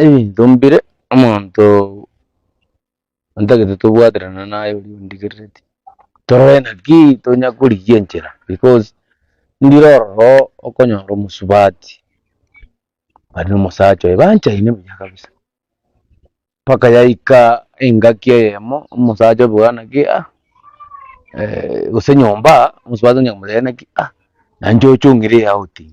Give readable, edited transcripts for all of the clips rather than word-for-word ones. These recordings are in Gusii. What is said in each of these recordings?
Ebinto mbire omonto ntagete tobwaterane naye oria ondigerereti, torore naki tonya korigia enchera because ndire ororo okonyora omosubati bare na omosacha oye banchaine buya kabisa, mpaka yaika engaki eyemo omosacha oboga naki ah gose nyomba omosubati onya komotebia naki ah nainche oche ong'ire eouting.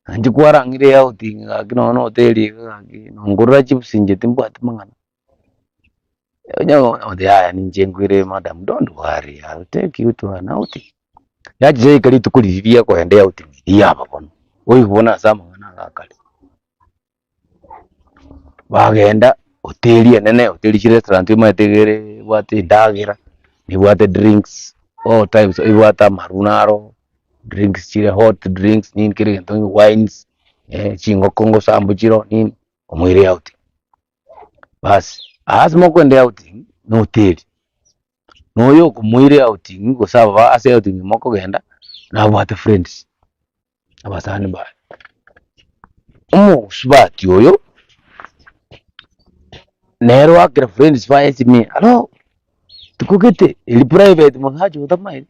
Nainche kwarang'ire eouting gaki nonye na hoteli iga gaki nongorera chips inche timbwati mang'ana. Onye goteba yaya ninche nkoire madam don't worry I will take you to an outing. Yacha yaika rituko riria ria koenda eouting riaba bono, oigwe bono ase amang'ana aya akare. Bagenda hoteli enene, hoteli chirestaurant omanyete iga ere ebwate endagera, nebwate drinks all types, ebwate amarwa naro, drinks chire hot drinks nini kera egento wines, chingoko ngosambu chiroo nini, omoire outing. Basi, ase mokoenda outing, na hoteli, na oyo okomoira outing gose aba ase outing mokogenda, nabwate friends. abasani baye. Omosubati oyo nere oakire friends baye esimi, hallo tikogete eri private mosacha oyo tamaeti,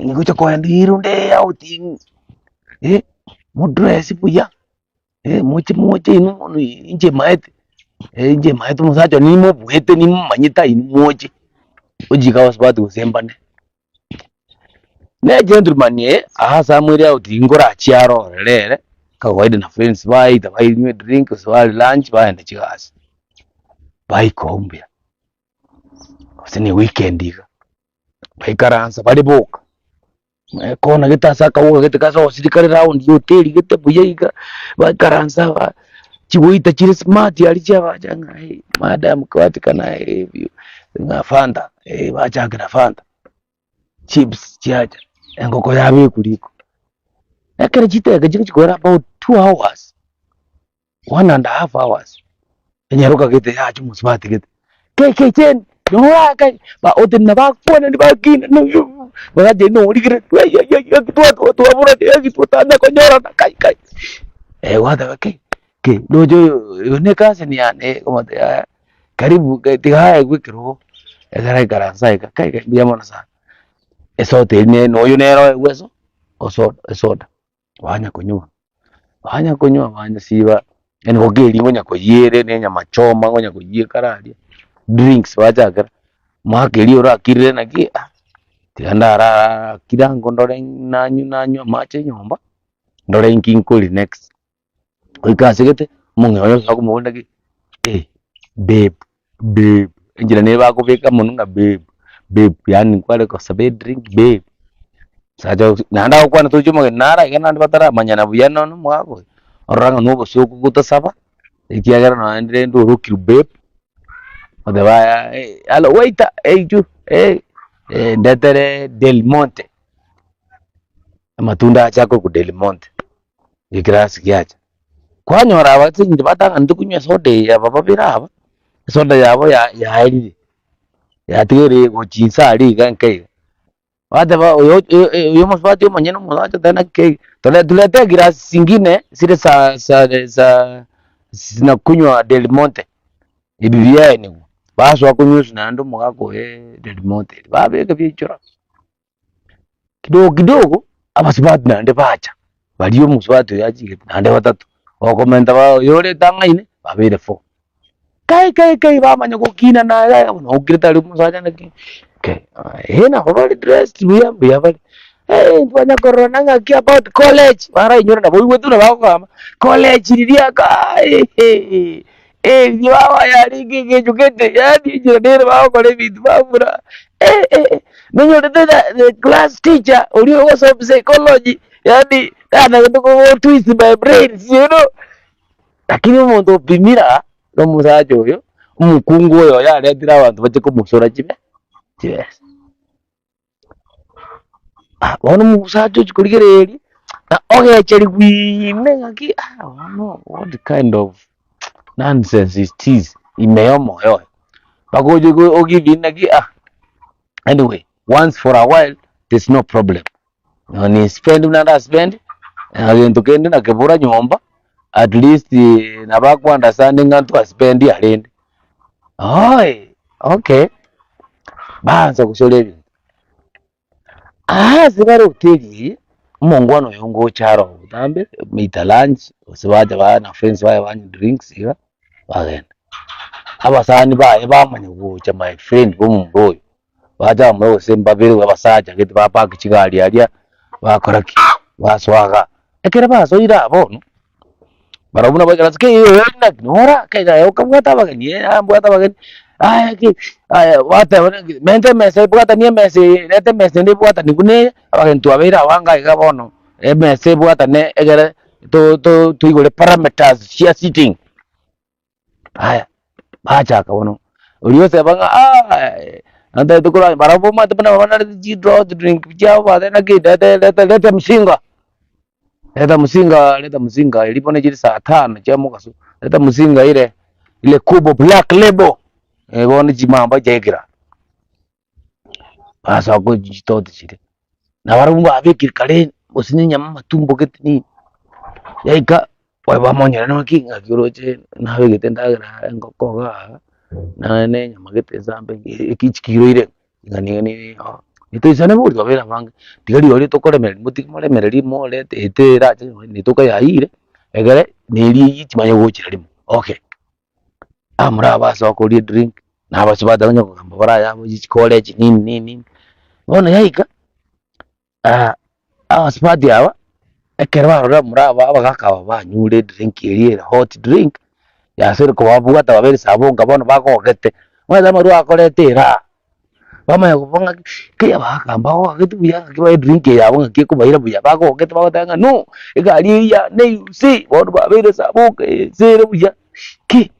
ngocha kogenda ere onde outing eh, modress buya moche moche inwe mono inche maete, inche maete omosacha one nimobuete nimomanyete inwe moche, ochika abasubati gose mbane. Ne gentleman eye ase amoire outing nkorachie arorere ere kawaida na friends baye either banywe drink gose barie lunch bagende chigasi, baika oo mbuya, gose ne weekend iga, baikaransa bare boka, ekona gete ase akauga gete gasosire kare round ya hoteli gete buya iga, baikaransa aba chiwaiter chire smart aria chiabacha ng'a madam kwatikana ng'a fanta, bachakera fanta. Chips chiacha, engoko yabekwa riko. Ekero chidakika chigochi koera about 2 hours, 1.5 hours, enyaroka gete yacha omosubati gete, kei kei Jane, nyora kai, ba otenena bakwanani bakina bono Jane origereri twaborani eki totanya konyorana kai kai. Gwateba kei kei, ndoche oyo oyo ne ecousin yane, okomotebia yaya. Karibu tiga aegwe ekerogo, ekero aikaransa iga, kai kai mbuya mono sana. Esoda eria nere na oyo nere oegwe eso osoda esoda, banya konywa, banya konywa banyasiba, engoko eria ngonya koyia ere na enyama choma ngonya koyia ekare aria, drinks bachakera, omogaka eria orakirire naki ah, tiga ndarara akire ango ndore nanywa nanywa amache nyomba, ndore inki nkoria next. Goika ase gete, omong'ina oye ase akomoboria naki eh babe babe, enchera nere bakobeka mono ng'a babe babe yaani kware gosaba edrink babe, omosacha oyo naende agokwana tochi omogeni naro iga naende bataramanyana buya nonya omogaka oyo, orora ng'a nobosoku gotasaba, ekiagera naende rende orokirwe babe, oteba yaya hallo waiter inchuo ndetere del monte, amatunda ache akorokwa del monte. Ekerasi giacha, kwanyora aba ase eng'encho batang'anete konywa esoda eye aba babere aba, esoda yabo ya- yaerire, yatigaire gochia inse aria iga enke iga. Bateba oyo oyo omosubati omonyene omosacha oteba naki kei, tore turete egirasi zingine zire za za za zinakunywa Del Monte, ebi biaenigwa, basoa konywa ase naende omogaka oye Del Monte eria, babeka biaichora. Kidogo kidogo, abasubati naende bacha, baria omosubati oyo achigete naende batato, okomenta ba oyore etang'aine, babeire four. Kai kai kai bamanya gokina naye iga bono okirete aria omosacha naki kai eh nabo bare dressed buya mbuya bare, eh ntwanya kororana ng'aki about college, barainyore nabo oigwete buna bagokama, college riria kai Erio baba yarenge engencho gete, yaani enchera nere bagokora ebinto babura eh eh nonyorete the the class teacher oria ogosoma psychology yaani natagete ko twist my brains you know. Lakini omonto opimira na omosacha oyo, omokungu oyo oyo aretire abanto bache komosora chibe chibesa. Ah, bono omosacha ochia korigereria, na ogecherigwa ime ng'aki ah bono what kind of nonsense is this ime ya omoyo oye. Mpaka oche go ogive in naki ah, anyway once for a while there's no problem. Nonye ni spend buna nda spend, na gento kende nakebora nyomba. At least nabo ako understand ng'a ntwaspendi arende. Oe okay, baansa gochora ebinto. Aa ase bare hoteli eye, omongwana oyo ngocha aro botambe, baita lunch, gose bacha ba na friends baye banywa drinks iga, bagenda. Abasani baye bamanya gocha my friend ba omomura oyo, bacha bamanya gose mbabere abasacha gete ba park chigari aria, bakora ki? Basoa igaa. Ekero basoire aa bono, barabwo nabo baikaransa ki eh naki nora kei aye okabwata abageni eh aye mbwate abageni, aye ki aye gwateba naki menta emesa ebwatanie emesa eye reta emesa ende ebwatanie buna eye, abageni twabeire abange iga bono, emesa ebwatane egere to- to toigore parameters chia sitting. Aya, bachaka bono, oria oseba ng'a aah nantagete korwa barabwo omanyete buna banarete chidro drink chiabo bateba naki reta reta reta msinga, reta msinga reta msinga erio bono chire saa tano chia mogaso, reta msinga ire ile kubwa black label, eh bono chimamba chiaikera. Basoa chitoti chiria, na barabwo babekire kare gose na enyama amatumbo gete nini, yaika oyo bamonyora naki ng'aki oroche nabegete endagera engoko igaa naye na enyama gete ensambe eki chikiro ire ng'a nigo nini oo, nitoisane bori twabeire abange, tiga rirorio tokoremereria motige moremererie morete ete erache netoka yaiyire, egere neria eyie chimanye gochera rimo okay. Abamura aba ase bakoria edrink, na abasubati onye kogamba bare ayabo ye chikorechi nini nini nini. Bono yaika, abasubati aba, ekero barora abamura aba abagaka aba banyure edrink eria ere hot drink, yasire kobabwata babere sabonga bono bagogete, omanyete amarwa akoreta eraha, bamanya kobua ng'a ki abagaka mbagogete buya ng'aki bae edrink eye yabo ng'aki ekobaira buya, bagogete bagoteba ng'a no, egari eywo yane use, bono babeire saboka ase ere buya ki,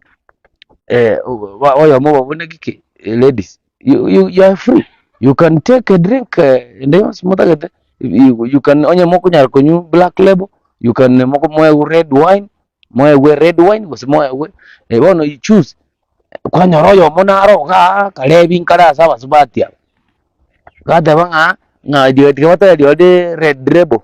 oyomo obo buna ki ki ladies you you you are free, you can take a drink ende yonsi motagete, you you can onye mokonyara konywa black label, you can moko moegwe red wine, moegwe red wine gose moegwe, bono you choose. Kwanyora oyomo naro igaa akarebi nkare ase abasubati aba, gateba ng'a ng'a riria tiga batebe rirorio red label,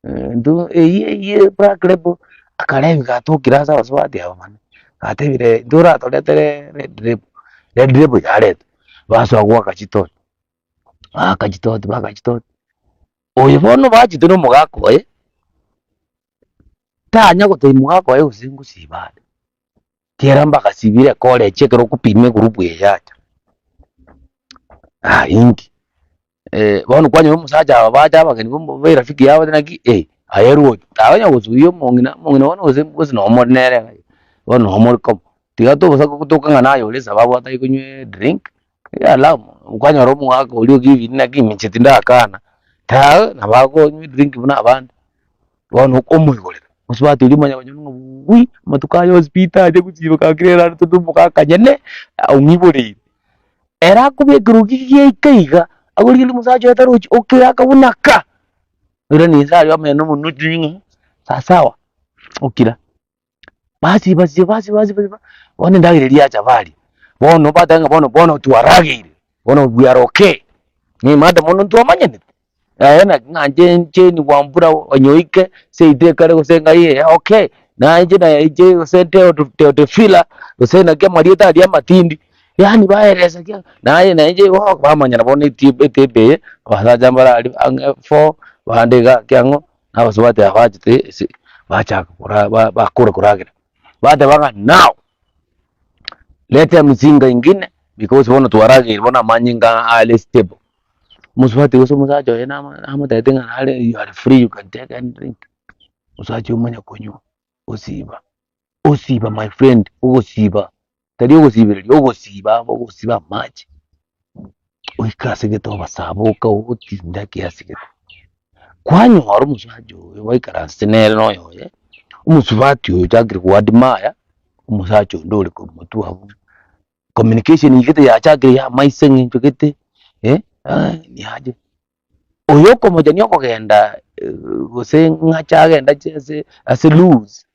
intwe eywo eywo black label, akarebi gatokire ase abasubati aba mono, gatebire intwe oratoretere red label, red label yaretwa, basoa goaka chitoti, baaka chitoti baaka chitoti, oyo bono bachete na omogaka oye, tanya gotebia mogaka oye gose ngosiba are. Kera mbagasibire ekorechi ekero okopima egurupu eye yacha, ah inki? Bono kwanyora omosacha aba bacha abageni bo ba erafiki yabo bateba naki eh, aye roche, takonya gosuia omong'ina, omong'ina bono gose gose nomore nere iga, bono nomore komo. Tiga tobosa gotoka ng'a naye ore esababu atari konywa edrink, allow kwanyora omogaka oria ogivini naki inche tindakana, taa nabo akonywa edrink buna abande. Bono okomoigorera, mosubati oria omanye konyora ng'a wuuii, amatuko aya onsi pi tacha gosiba gaki rero are tore omogaka nyene, ong'iboreire. Ere akobekera oki giaika iga, akorigereria omosacha oye tarochi, okira akabuna ka, oiranie inse aria omene omonwe ochwe ng'a sawasawa, okira. Basiba siba basiba siba siba, bono endagera eria yacha baria, bono bateba ng'a bono bono twarageire, bono we are okay, madam bono ntwamanyanete, aye naki ng'a inche inche Wambura onyoike seito ekare gose ng'ai eye okay, naye inche naye inche gose Teo Teotefila, gose naki amarieta aria amatindi, yaani baeresa ki naye naye inche igo bamanyana bono eti etable eye, abasacha mbare aria ang'e four, bande iga kiang'o. Na abasubati aba bachete ase bachaka kora ba bakora koragera, bateba ng'a now, leta emisinga ingine because bono twarageire bono amanyinga are stable. Omosubati gose omosacha oye nama namotebeti ng'a nare you are free you can take any drink, omosacha omanye konywa, osiba, osiba my friend, ogosiba, tari ogosibereria, ogosiba ogosiba amache, oike ase gete obasaboka ogotinda kiasi gete. Kwanyora omosacha oyo baikaransete nere na oyoye, omosubati oyo ochakire go admire omosacha onde ore korwa motwe abwo, communication gete yachakire ya amaiso eng'encho gete niaje. Oyo okomochania okogenda gose ng'ache agende ache ase ase loose.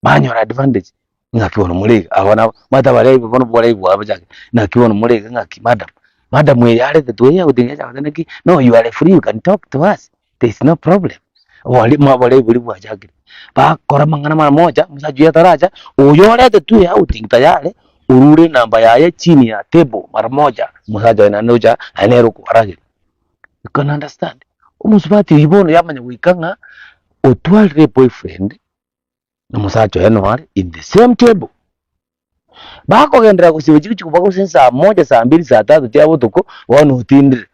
Banyora advantage, ng'aki bono more iga, aba nabo omanyete abarebi bono oborebi bwabo bochake, naki bono more iga ng'aki madam, madam eye yaretetwe eye agotenenia acha goteba naki, no you are free you can talk to us, there is no problem, obori oborebi boria bwachakire. Bakora amang'ana mara moja, omosacha oyio ataracha, oyo oretetwe eouting tayari, orure enamba yaye chini ya table mara moja, omosacha oye naende ocha aye nere okoarageria. You can understand? Omosubati oyio bono yamanya goika ng'a otwarire eboyfriend, na omosacha oye noo are in the same table. Bakogenderera gosiba chigochi koba gose saa moja, saa mbili, saa tatu chia botuko, bono otindire.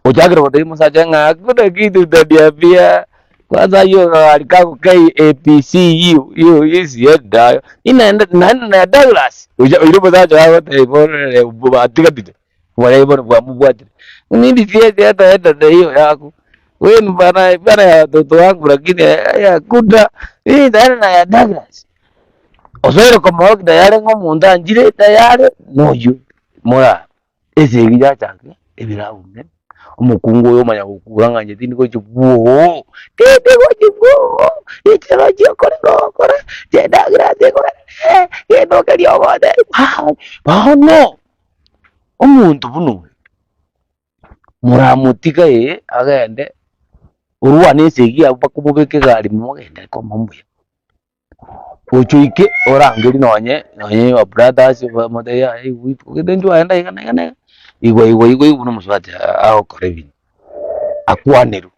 Ochakire gotebia omosacha ng'a hakuna kitu utaniambia, kwanza hiyo gari kako KAPC hiyo hiyo isienda inaenda naenda na Douglas. Ocha oire omosacha oye agotebia bono ere batigatire, boria bono bwamobwatire. Mimi siwezi hata enda na hiyo yako. Wewe ni bana bana ya watoto wangu lakini hakuna. Mimi nitaenda na ya Douglas. Osoire komoorokia tayare ng'a omonto anchire tayare noyio mora esegi yachakire ebirabu ime, omokungu oyo omanya gokura ng'a inche tindi gochia bwoo, tindi gochia bwoo, inche ngochia okorera ogokora, inche endagera ase ekorera gento keria ogotebia bono, omonto buna oyo, moramotiga ee agende, orwane esegi abwo mpaka omobeke egari mogende komo mbuya. Gocha oike orangerie nonye nonye your brothers omotebie yaya igwa ogete intwe aye iga na iga na iga, igwa igwa igwa igwa buna omosubati agokora ebinto, akwanerwe.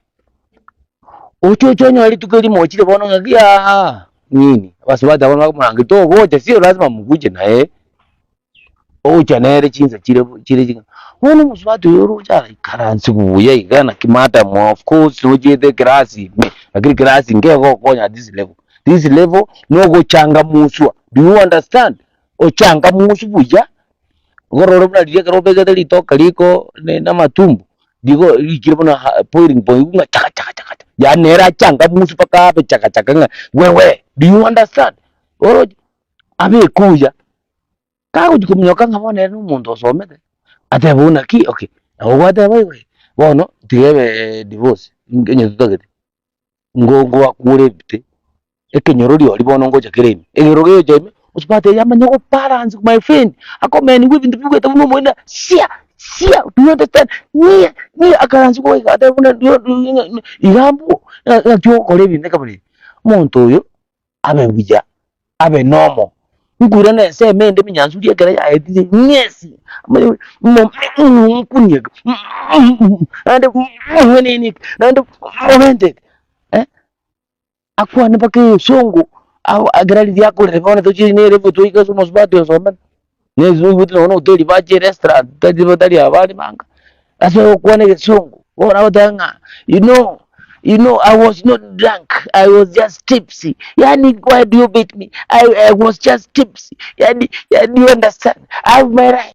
Oche oche onyore rituko erimo ochire bono ng'aki aaah nini, abasubati abwo bakomorangeria togocha sio lazima mkuje naye. Ogocha nere chinsa chire chire ching'ana. Bono omosubati oyo oroche araikaranse buya iga naki madam of course nochiete eclass ime, lakini eclass nkegokonya at this level. This level nogochangamuswa, do you understand? Ochangamuswe buya, orore buna riria ekero obegete ritoke riko ne na amatumbo, rigo riikire buna ha boiling point ng'a chaka chaka chaka chaka, yaani nere achangamuswe mpaka abe chaka chaka ng'a wewe, do you understand? Oroche, abeke buya. Kagochia kominyoka ng'a bono ere nomonto osomete, atebe buna naki okay, nabo gwateba igo eh, bono tiga ebe divorce, onye totagete, ngo ngoakure ebite, ekenyoro riori bono ngocha kere ime, ekenyoro gegocha ime, osubati oyo amanye go balance my friend, akomeniwa ebinto bigwete buna omoina sia sia do you understand, niye niye akaransi goika atebe buna iga mbwo, ng'aki ogokora ebinto ekabira ebi, omonto oyo abe buya. abe nomo. Nkoirana ensemo ende eminyansu ekero yaetire ng'esi nkunie naende ng'enene naende momente eh, akwane mpaka egesongo ekero riria akorire bono tochie na erefu toike ase omosubati osomete, na oigwete nonye na hoteli bache erestaurant tari batari abare banga, ase ogokwana egesongo, bono agoteba ng'a you know. You know, I was not drunk. I was just tipsy. Yani, why do you beat me? I, I was just tipsy. Yani, yani, you understand? I have my right.